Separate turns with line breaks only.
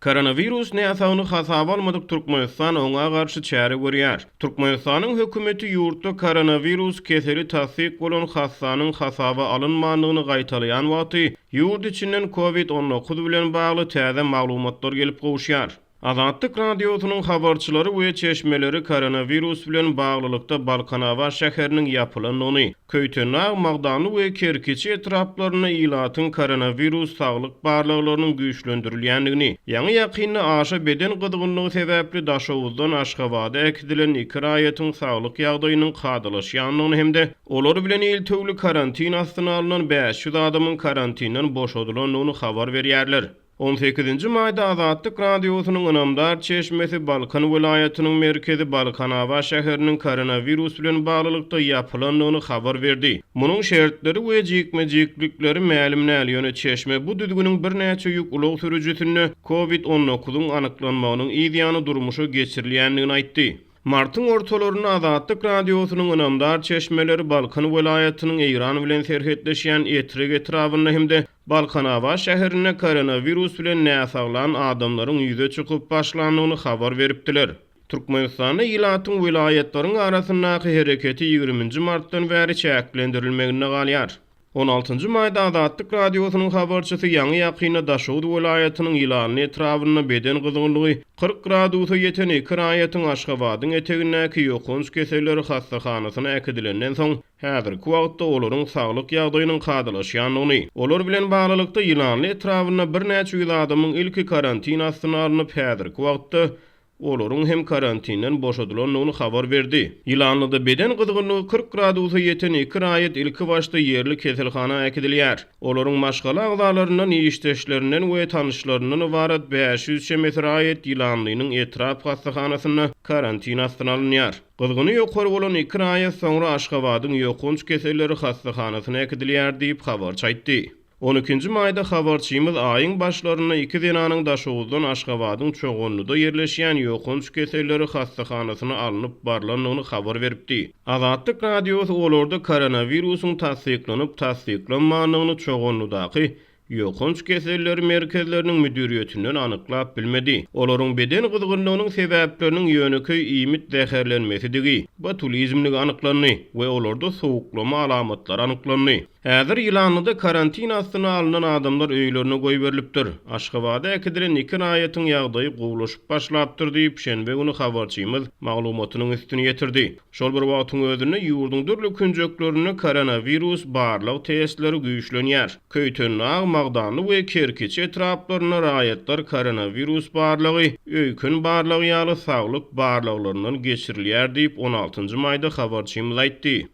Koronawirus näsagyny hasaba almadyk Türkmenistan oňa garşy çäre görýär. Türkmenistanyň hökümeti ýurtda koronawirus keseli tassyk bolan hassanyň hasaba alynmandygyny gaýtalaýan wagty, ýurt içinden Covid 19 bilen bagly täze maglumatlar gelip gowuşýar. Azatlyk Radiosynyň habarçylary we çeşmeleri koronawirus bilen baglylykda Balkanabat şäheriniň ýapylandygyny, Köýtendag, Magdanly we Kerkiçi etraplarynda ilatyň koronawirus saglyk barlaglarynyň güýçlendirilýändigini, ýaňy-ýakynda aşa beden gyzgynlygy sebäpli Daşoguzdan Aşgabada äkidilen iki raýatyň saglyk ýagdaýynyň kadalaşýandygyny hem-de olar bilen iltewli karantin astyna alnan 500 adamyň karantinden boşadylandygyny habar berýärler. On sekizinji maýda Azatlyk Radiosynyň ynamdar çeşmesi Balkan welaýatynyň merkezi Balkanabat şäheriniň koronawirus bilen baglylykda ýapylandygyny habar berdi. Munuň şertleri we jikme-jiklikleri mälim däl, ýöne çeşme bu düzgüniň birnäçe ýük ulag sürüjisinde Covid 19-yň anyklanmagynyň yzýany durmuşa geçirilýändigini aýtdy. Martyň ortalarynda Azatlyk Radiosynyň ynamdar çeşmeleri Balkan welaýatynyň Eýran bilen serhetleşýän Etrek etrabynda hem-de Balkanabat şäherinde koronawirus bilen näsaglan adamlaryň ýüze çykyp başlandygyny habar beripdiler. Türkmenistanda ilatyň welaýatlaryň arasyndaky hereketi ýigriminji martdan bäri çäklendirilmeginde galýar. On altynjy maýda Azatlyk Radiosynyň habarçysy ýaňy-ýakynda Daşoguz welaýatynyň Ýylanly etrabynda beden gyzgynlygy 40 gradusa ýeten iki raýatyň Aşgabadyň etegindäki ýokanç keselleri hassahanasyna äkidilenden soň, häzirki wagtda olaryň saglyk ýagdaýynyň kadalaşýandygyny, olar bilen baglylykda Ýylanly etrabynda birnäçe ýüz adamyň ilki karantin astyna alnyp, häzirki wagtda olaryň hem karantinden boşadylandygyny habar berdi. Ýylanlyda beden gyzgynlygy 40 gradusa ýeten iki raýat ilkibaşda ýerli keselhana äkidilýär. Olaryň maşgala agzalaryndan, işdeşlerinden we tanyşlaryndan ybarat 500 çemesi raýat Ýylanlynyň etrap hassahanasynda karantin astyna alynýar. Gyzgyny ýokary bolan iki raýat soňra Aşgabadyň ýokanç keselleri hassahanasyna äkidilýär diýip, habarçy aýtdy. On ikinji maýda habarçymyz aýyň başlarynda iki zenanyň Daşoguzdan Aşgabadyň Çoganlyda ýerleşýän ýokanç keselleri hassahanasyna alnyp barlandygyny habar beripdi. Azatlyk Radiosy olarda koronawirusyň tassyklanyp-tassyklanmandygyny Çoganlydaky Ýokanç keselleri merkezleriniň müdiriýetinden anyklap bilmedi. Olaryň beden gyzgynlygynyň sebäpleriniň ýönekeý iýmit zäherlenmesidigi, botulizmligi anyklandy we olarda sowuklama alamatlary anyklandy. Häzir Ýylanlyda karantin astyna alnan adamlar öýlerine goýberilipdir. Aşgabada äkidilen iki raýatyň ýagdaýy gowulaşyp başlapdyr diýip, şenbe güni habarçymyz maglumatynyň üstüni ýetirdi. Şol bir wagtyň özünde, ýurduň dürli künjeklerinde koronawirus barlag testleri güýçlenýär. Köýtendag, Magdanly we Kerkiçi etraplarynda raýatlar koronawirus barlagy, öýken barlagy ýaly saglyk barlaglaryndan geçirilýär diýip, on altynjy maýda habarçymyz aýtdy.